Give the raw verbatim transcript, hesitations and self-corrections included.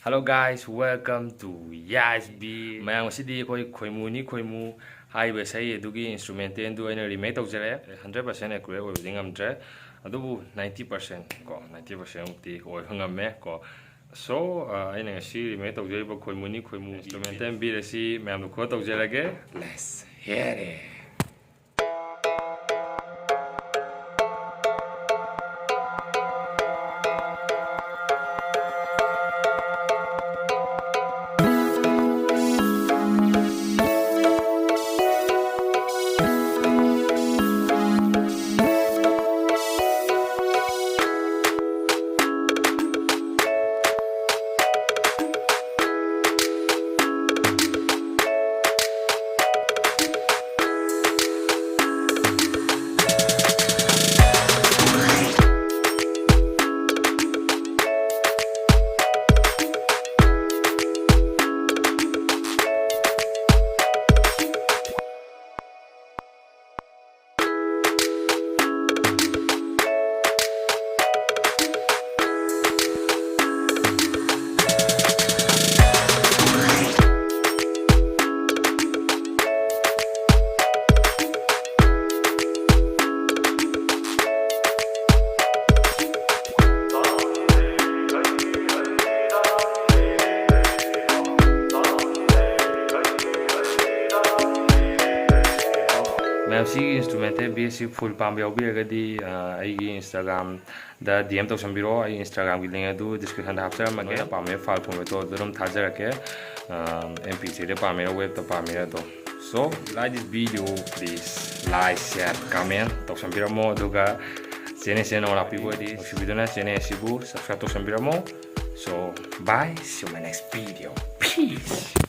Hello guys, welcome to Yas B. ꯃꯌꯥꯝ, ꯉꯁꯤꯗꯤ ꯑꯩꯈꯣꯏ ꯈꯣꯏꯃꯨꯅꯤ ꯈꯣꯏꯃꯨ ꯍꯥꯏꯔꯤꯕ ꯏꯁꯩ ꯑꯗꯨꯒꯤ instrumentalꯗꯨ ꯑꯩꯅ remake ꯇꯧꯖꯔꯦ꯫ Hundred percent accurate ꯑꯣꯏꯕꯗꯤ ꯉꯝꯗ꯭ꯔꯦ, ꯑꯗꯨꯕꯨ ninety percent ꯀꯣ, ninety percentꯃꯨꯛꯇꯤ ꯑꯣꯏꯕ ꯉꯝꯃꯦ ꯀꯣ꯫ So, ꯑ, ꯑꯩꯅ ꯉꯁꯤ remake ꯇꯧꯖꯔꯤꯕ ꯈꯣꯏꯃꯨꯅꯤ ꯈꯣꯏꯃꯨ instrumental beat ꯑꯁꯤ ꯃꯌꯥꯝꯗ cover ꯇꯧꯖꯔꯒꯦ꯫ Let's hear it. ꯃꯌꯥꯝ, ꯁꯤꯒꯤ instrumental beat ꯁꯤ full ꯄꯥꯝꯕ ꯌꯥꯎꯕꯤꯔꯒꯗꯤ, ꯑ, ꯑꯩꯒꯤ Instagramꯗ D M ꯇꯧꯁꯟꯕꯤꯔꯛꯑꯣ꯫ ꯑꯩ Instagramꯒꯤ link ꯑꯗꯨ descriptionꯗ ꯍꯥꯞꯆꯔꯝꯃꯒꯦ꯫ ꯅꯣꯏꯅ ꯄꯥꯝꯃꯦ file formatꯇꯣ ꯑꯗꯨ ꯑꯗꯨꯝ ꯊꯥꯖꯔꯛꯀꯦ꯫ ꯑ, M P three ꯗ ꯄꯥꯝꯃꯤꯔꯥ, webꯇ ꯄꯥꯝꯃꯤꯔꯥ ꯑꯗꯣ꯫ So, like this video, please like, share, comment ꯇꯧꯁꯟꯕꯤꯔꯝꯃꯣ꯫ ꯑꯗꯨꯒ channel ꯁꯤꯗ ꯅꯧꯅ ꯂꯥꯛꯄꯤꯕ ꯑꯣꯏꯔꯗꯤ ꯅꯨꯡꯁꯤꯕꯤꯗꯨꯅ channel ꯑꯁꯤꯕꯨ subscribe ꯇꯧꯁꯟꯕꯤꯔꯝꯃꯣ꯫ So, bye, see you in my next video. Peace.